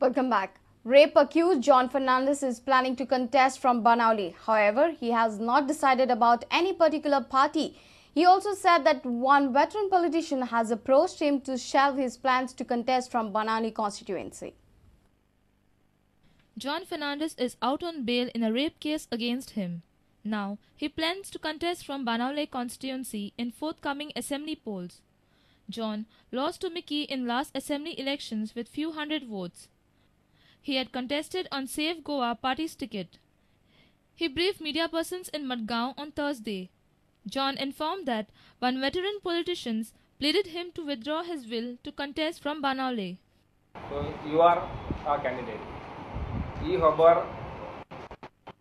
Welcome back. Rape accused John Fernandez is planning to contest from Benaulim. However, he has not decided about any particular party. He also said that one veteran politician has approached him to shelve his plans to contest from Benaulim constituency. John Fernandez is out on bail in a rape case against him. Now, he plans to contest from Benaulim constituency in forthcoming assembly polls. John lost to Mickey in last assembly elections with few hundred votes. He had contested on Save Goa party's ticket. He briefed media persons in Madgaon on Thursday. John informed that one veteran politician pleaded him to withdraw his will to contest from Benaulim. So you are a candidate. He खबर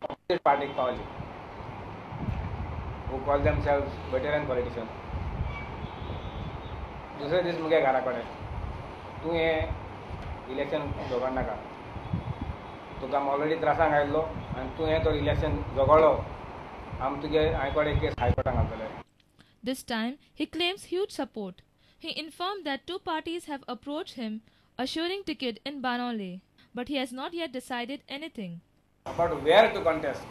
opposite party पावली who call themselves veteran politician. दुसरे दीस मुगे घरा कडेन तूं हें election झगडनाका, तुका ऑलरेडी त्रासांक आयिल्लो आनी तूं हें तो इलेक्शन झगडलो, आम तुगे हायकोर्ट केस हायकोर्टान घालतले. This time he claims huge support. He informed that two parties have approached him assuring ticket in Benaulim, but he has not yet decided anything. About where to contest,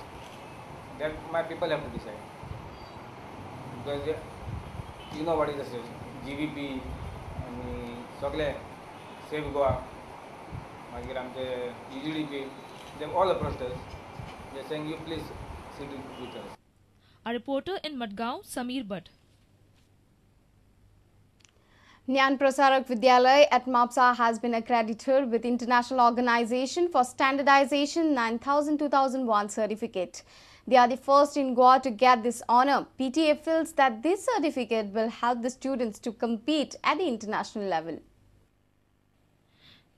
that my people have to decide. Because you know what is the situation. GVP आनी सगळे save Goa, मागीर आमचे EGDP, they all approached us. They saying you please sit with us. A reporter in Madgaon, Sameer Bhatt. Jnana Prasarak Vidyalaya at Mapsa has been accredited with International Organization for Standardization 9000-2001 certificate. They are the first in Goa to get this honor. PTA feels that this certificate will help the students to compete at the international level.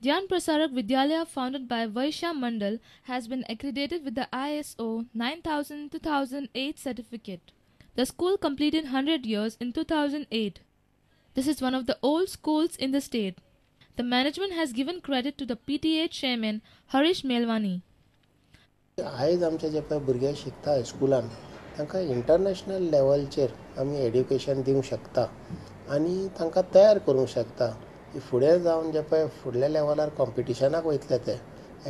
Jnana Prasarak Vidyalaya, founded by Vaishya Mandal, has been accredited with the ISO 9000-2008 certificate. The school completed 100 years in 2008. This is one of the old schools in the state. The management has given credit to the PTA chairman Harish Melwani. आयज आमचे जे पळय भुरगे शिकता हायस्कुलान तांकां international लेवलचेर आमी education दिवंक शकता आनी तांकां तयार करूंक शकता की फुडें जावन जे पळय फुडल्या लेवलार कॉम्पिटिशनाक वयतले ते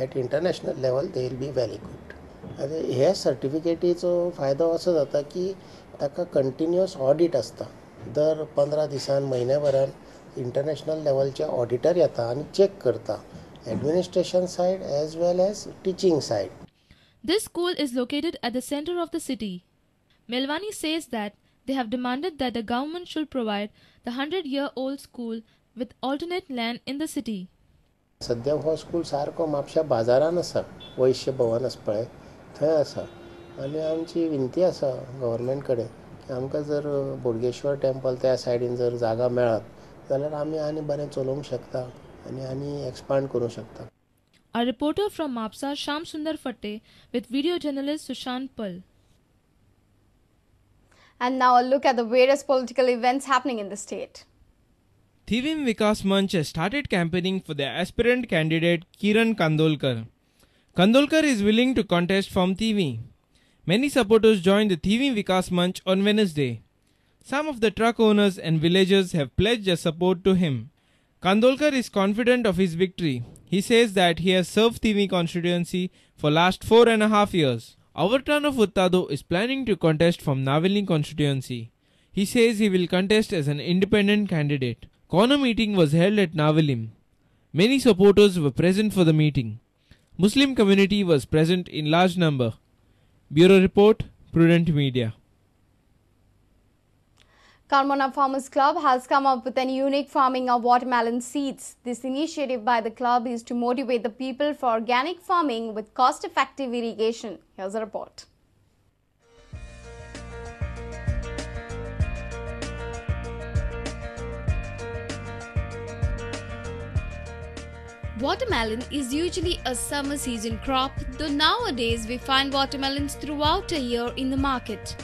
at international level they will be well equipped. आनी हे सर्टिफिकेटीचो फायदो असो जाता की ताका कंटिन्युअस ऑडीट आसता. दर 15 दिसान म्हयन्या भरान इंटरनॅशनल लेवलचे ऑडिटर येता आनी चॅक करता administration side as well as teaching side. This school is located at the center of the city. Melwani says that they have demanded that the government should provide the 100-year-old school with alternate land in the city. सध्या हो school सारको म्हापशा बाजारान आसा, वैश्य भवन आसा पळय थंय आसा. आनी आमची विनंती आसा गव्हर्मेंट कडेन की आमकां जर बोडगेश्वर टेम्पल त्या सायडीन जर जागा मेळत जाल्यार आमी आनी बरें चलोवंक शकता आनी आनी एक्सपांड करूंक शकता. A reporter from Mapsa, Sham Sundar Fatte, with video journalist Sushant Pal. And now a look at the various political events happening in the state. Thivim Vikas Manch has started campaigning for their aspirant candidate Kiran Kandolkar. Kandolkar is willing to contest from Thivim. Many supporters joined the Thivim Vikas Manch on Wednesday. Some of the truck owners and villagers have pledged their support to him. Kandolkar is confident of his victory. He says that he has served Thivim constituency for last 4.5 years. Avertano Furtado is planning to contest from Navelim constituency. He says he will contest as an independent candidate. Corner meeting was held at Navelim. Many supporters were present for the meeting. Muslim community was present in large number. Bureau Report, Prudent Media. Carmona Farmers Club has come up with a unique farming of watermelon seeds. This initiative by the club is to motivate the people for organic farming with cost-effective irrigation. Here's a report. Watermelon is usually a summer season crop, though nowadays we find watermelons throughout a year in the market.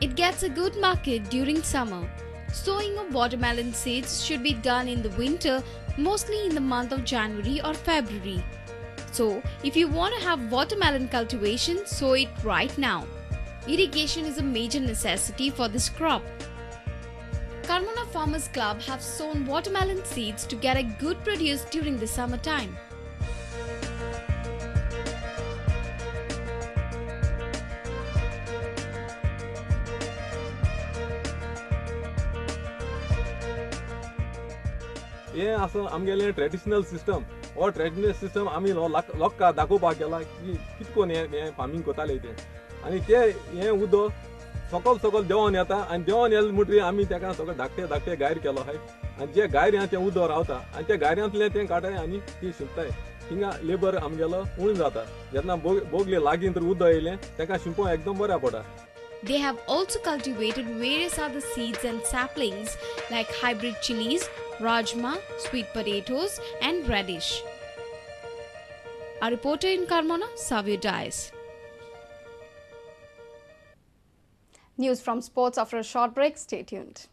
It gets a good market during summer. Sowing of watermelon seeds should be done in the winter, mostly in the month of January or February. So, if you want to have watermelon cultivation, sow it right now. Irrigation is a major necessity for this crop. Carmona Farmers Club have sown watermelon seeds to get a good produce during the summer time. हें आसा आमगेलें traditional system. हो traditional system आमी लोकांक दाखोवपाक गेला की कितें करून हें फार्मींग करताले तें. आनी ते हें उदक सकल सकल देंवोन येता आनी देंवोन येयले म्हणटकीर आमी तेका सगळे धाकटे धाकटे गायर केलो आहाय आनी जे गायऱ्यां तें उदक रावता आनी त्या गायऱ्यांतलें तें काडटाय आनी ती शिंपताय. थिंगा लेबर आमगेलो उणें जाता. जेन्ना बोगले लागीं तर उदक येयलें तेका शिंपोंक एकदम बऱ्या पडटा. They have also cultivated various other seeds and saplings like hybrid chilies, rajma, sweet potatoes and radish. Our reporter in Carmona, Savio Dias. News from sports after a short break. Stay tuned.